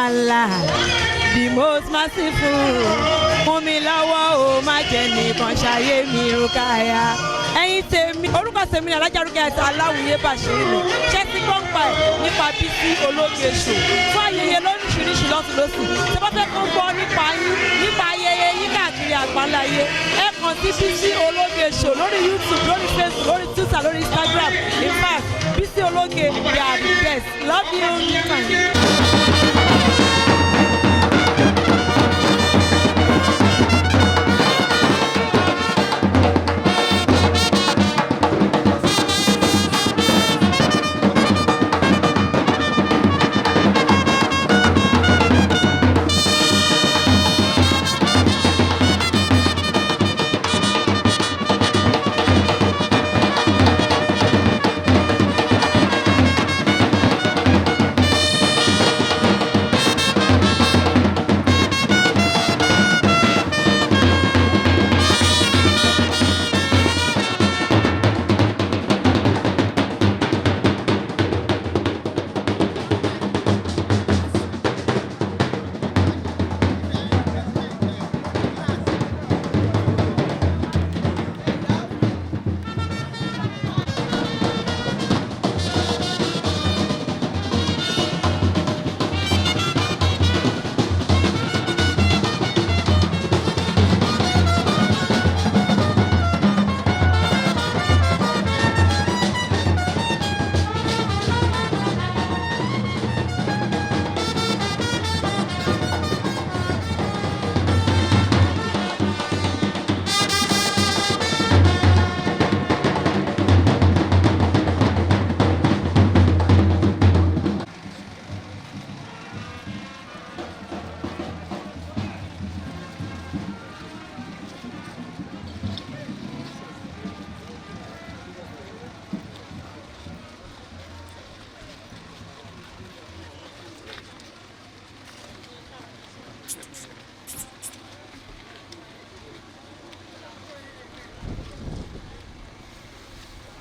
Allah, the most merciful. Fún mi lọ́wọ́ o, má jẹ́ nìkan ṣayé mi Rukaya. Ẹ̀yin tèmi, orúkọ tèmi ní Alájà Rukayat Aláwìyé Bàṣírí mi. Ṣé ti gbọ́ ń pa ẹ̀ nípa Bísí Ológe Show fún ayẹyẹ lóríṣiríṣi lọ́tún lọ́sì? Tí wọ́n fẹ́ kó gbọ́ nípa yín, nípa ayẹyẹ yín káàkiri àgbáńláyé, ẹ kàn sí Bísí Ológe Show lórí YouTube, lórí Facebook, lórí Twitter, lórí Instagram. In fact, Bísí Ológe, they are the best. Love you.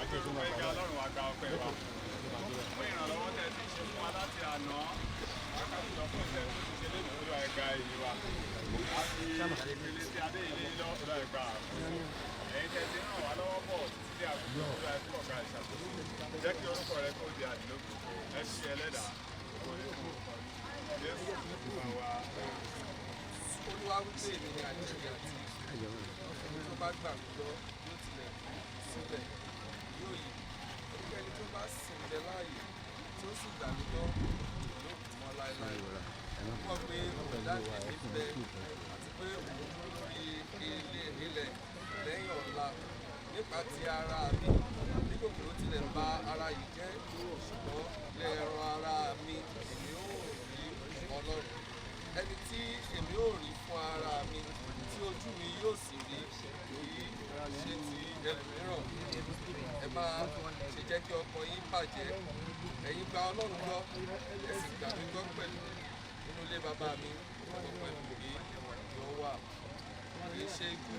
Ọpẹ́ Ọlọ́run wa, gba ọpẹ́ wa fún ìrànlọ́wọ́ tẹ́ ti ṣe fún wa láti àná, wákàtí lọ fún ìṣẹ́ tó ti ṣe lónìí. Olúwa, ẹ gba ìyìn wa. A fi ìpele tí adé ilé lọ. Olúwa, ẹ gba àkóso. Ẹ̀yin tẹ́ ti ràn wá lọ́wọ́ bọ̀ títí dé àkókò, Olúwa, ẹ túbọ̀ gba ìṣàkóso. Jẹ́ kí orúkọ rẹ kó di àdìlógo. Ẹ ṣe ẹlẹ́dàá ògo ní fún orúkọ yìí. Jésù Olúwa wa. Olúwa wípé, "Èmi ni àjíǹde àti ìyè. Ẹni tó bá gbà mí gbọ́, yóò tilẹ̀ kú, síbẹ̀ yóò yè. Ẹnikẹ́ni tó bá sì ń bẹ láàyè tí ó sì gbà mí gbọ́ yóò kú mọ́ láéláé. Mọ̀ pé olùdáǹdè mi ń bẹ, àti pé òun dúró lórí ilé ilẹ̀ lẹ́yìn ọ̀la. Nípa ti ara mi, bí kòkòrò tilẹ̀ ba ara yìí jẹ́, ṣùgbọ́n ilé ẹran ara mi, èmi ó rí Ọlọ́run, ẹni tí èmi ò rí fún ara mi, tí ojú mi yóò sì rí, kì í ṣe ti ẹlòmíràn. Ẹ má ṣe jẹ́ kí ọkàn yín bàjẹ́. Ẹ̀yin gba Ọlọ́run gbọ́, ẹ sì gbà mí gbọ́ pẹ̀lú. Nínú ilé bàbá mi, ọ̀pọ̀ ibùgbé ni ó wà. Kì í ṣe ikú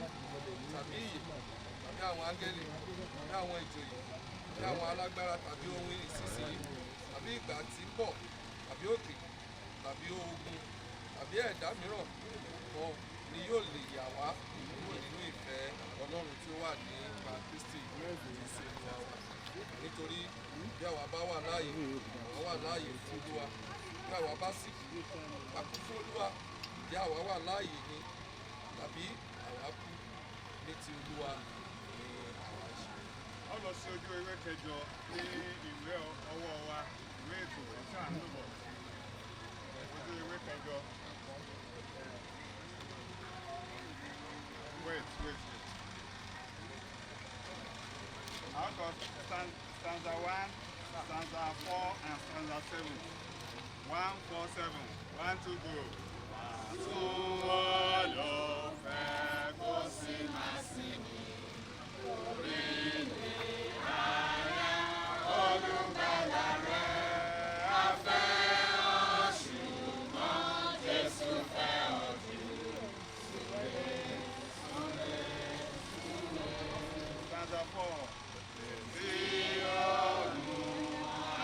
tàbí ìyè tàbí àwọn áńgẹ́lì tàbí àwọn ìjòyè tàbí àwọn alágbára tàbí ohun ìsinsìnyí tàbí ìgbà tí ń bọ̀ tàbí òkè tàbí ogun tàbí ẹ̀dá mìíràn kan ni yóò lè yà wá kúrò nínú ìfẹ́ Ọlọ́run tí ó wà nípa Kristi Jésù Olúwa wa. Nítorí bí àwa bá wà láàyè, àwa wà láàyè fún Olúwa. Bí àwa bá sì kú, a kú fún Olúwa. Bí àwa wà láàyè ni tàbí àwa kú, ní ti Olúwa ni àwa ṣe." Ó lọ sí ojú ewé kẹjọ ní ìwé ọwọ́ wa, ìwé ètò tí à ń lò bọ̀, ojú ewé kẹjọ. Wait, wait, wait. I've got stanza 1, stanza 4 and stanza 7. 1, 4, 7. 1, 2, go. Àtúnwọ̀ ló fẹ́ kó sì máa sinmi orí mi àyà olùgbàlà rẹ̀ afẹ́ ọ, ṣùgbọ́n Jésù fẹ́ ọ jù. Súré, súré, súré. Stanza 4. Tí ọ̀run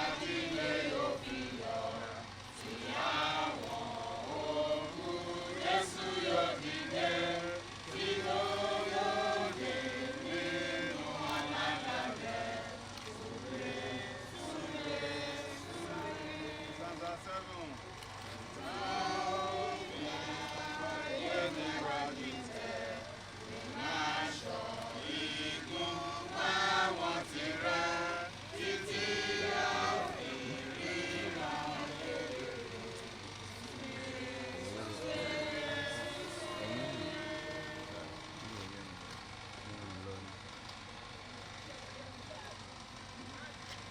àti ilé yóò fi yọ tí àwọn Ọlọ́run.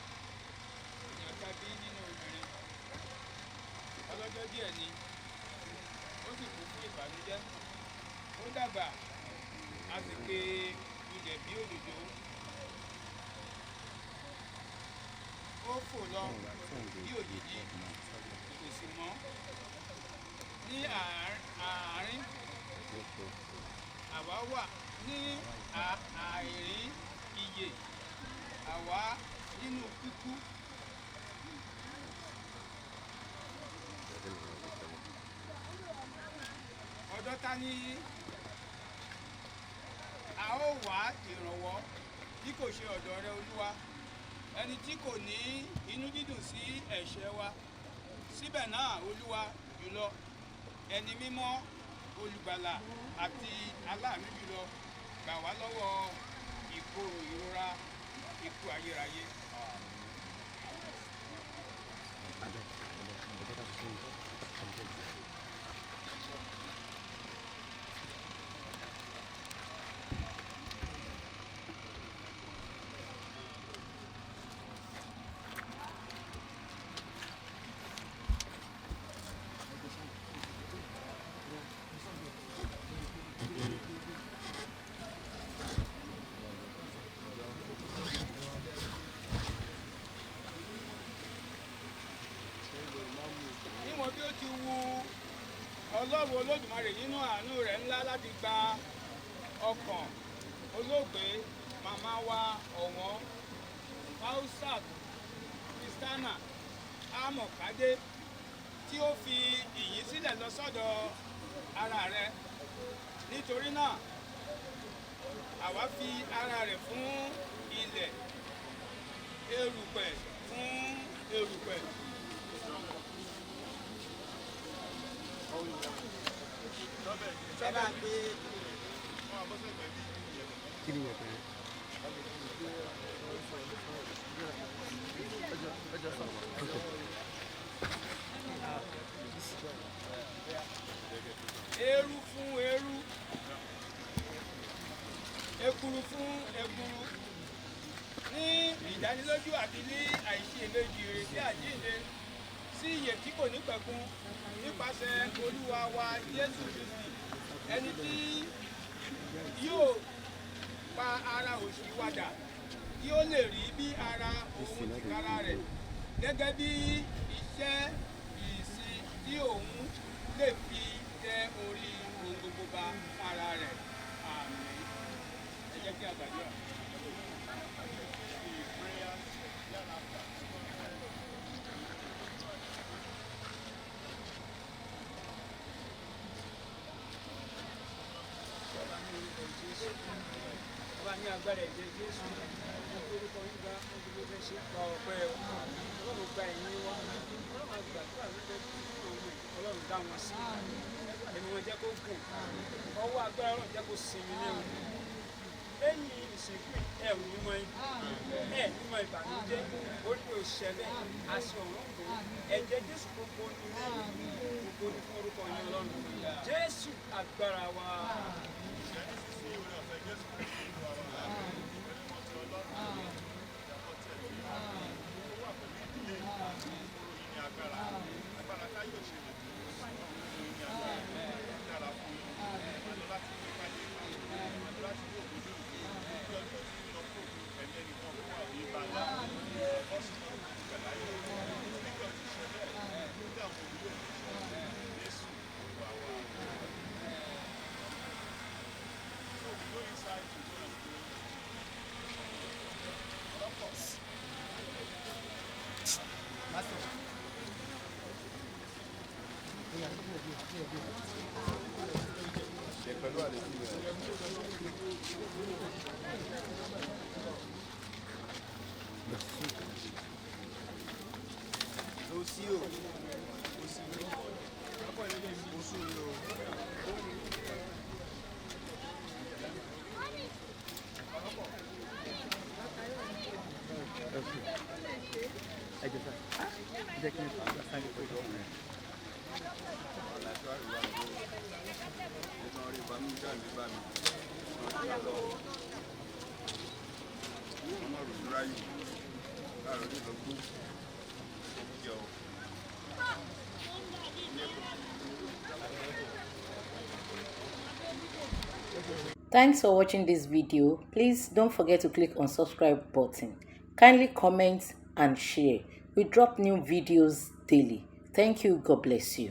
Ènìyàn ká bí nínú obìnrin ọlọ́jọ́ díẹ̀ ni, ó sì kún fún ìbànújẹ́. Ó dàgbà, a sì ké ilẹ̀ bí òdòdó. Ó fò lọ bí òjìji, kò sì mọ́ ní àárín àwa wà ní àìrí iyè, àwa nínú kíkú. Ọ̀dọ̀ ta ni a ó wá ìrànwọ́ bí kò ṣe ọ̀dọ̀ rẹ, Olúwa, ẹni tí kò ní inú dídùn sí ẹ̀ṣẹ̀ wa? Síbẹ̀ náà, Olúwa jùlọ, ẹni mímọ́, olùgbàlà àti aláàánú jùlọ, gbà wá lọ́wọ́ ìkorò ìrora ikú ayérayé. Níwọ̀n bí ó ti wu Ọlọ́run Olódùmarè nínú àánú rẹ̀ ńlá láti gba ọkàn olóògbé màmá wa ọ̀wọ́n Fausat Christiana Amọ̀kádé, tí ó fi ìyìn sílẹ̀ lọ sọ́dọ̀ ara rẹ̀, nítorí náà àwa fi ara rẹ̀ fún ilẹ̀, erùpẹ̀ fún erùpẹ̀. Ẹ bá gbé. Kí ni yẹn pẹ̀lú? Eérú fún eérú, ekuru fún ekuru, ní ìdánilójú àti ní àìṣiyèméjì ìrètí àjíǹde sí ìyè tí kò ní pẹ̀kun nípasẹ̀ Olúwa wa Jésù Kristi, ẹni tí yóò pa ara òṣì wa dà kí ó lè rí bí ara òun tìkára rẹ̀, gẹ́gẹ́ bí iṣẹ́ ìsìn tí òun lè fi tẹ orí ohun gbogbo ba fún ara rẹ̀. Àmín. Ẹ jẹ́ kí a gbàdúrà. Ọba ní orúkọ Jésù, ọba ní agbára ẹ̀jẹ̀ Jésù, orúkọ yín gba gbogbo fẹ́ ṣe, gba ọpẹ́ o. Ọlọ́run, gba ẹ̀yìn wa. Ọlọ́run, àgbàdúrà wípé fún àwọn Ọlọ́run, dá wọn sí, ẹ̀mí wọn jẹ́ kó gùn, ọwọ́ agbára Ọlọ́run jẹ́ kó sinmi lé wọn. Lẹ́yìn ìsìnkú, ẹ̀ ò ní mọ ibi, ẹ̀ ní mọ ìbànújẹ́ orí òṣèlè àṣẹ ọ̀run kò ẹ̀jẹ̀ Jésù gbogbo ní gbogbo ní fún orúkọ yín, Ọlọ́run. Jésù agbára wa. So we go inside to go and pray. Pẹ̀lú àlejò rẹ̀. Lọ sí o. Jẹ́ kí n sáré pẹ̀lú. Thanks for watching this video. Please don't forget to click on subscribe button. Kindly comment and share. We drop new videos daily. Thank you. God bless you.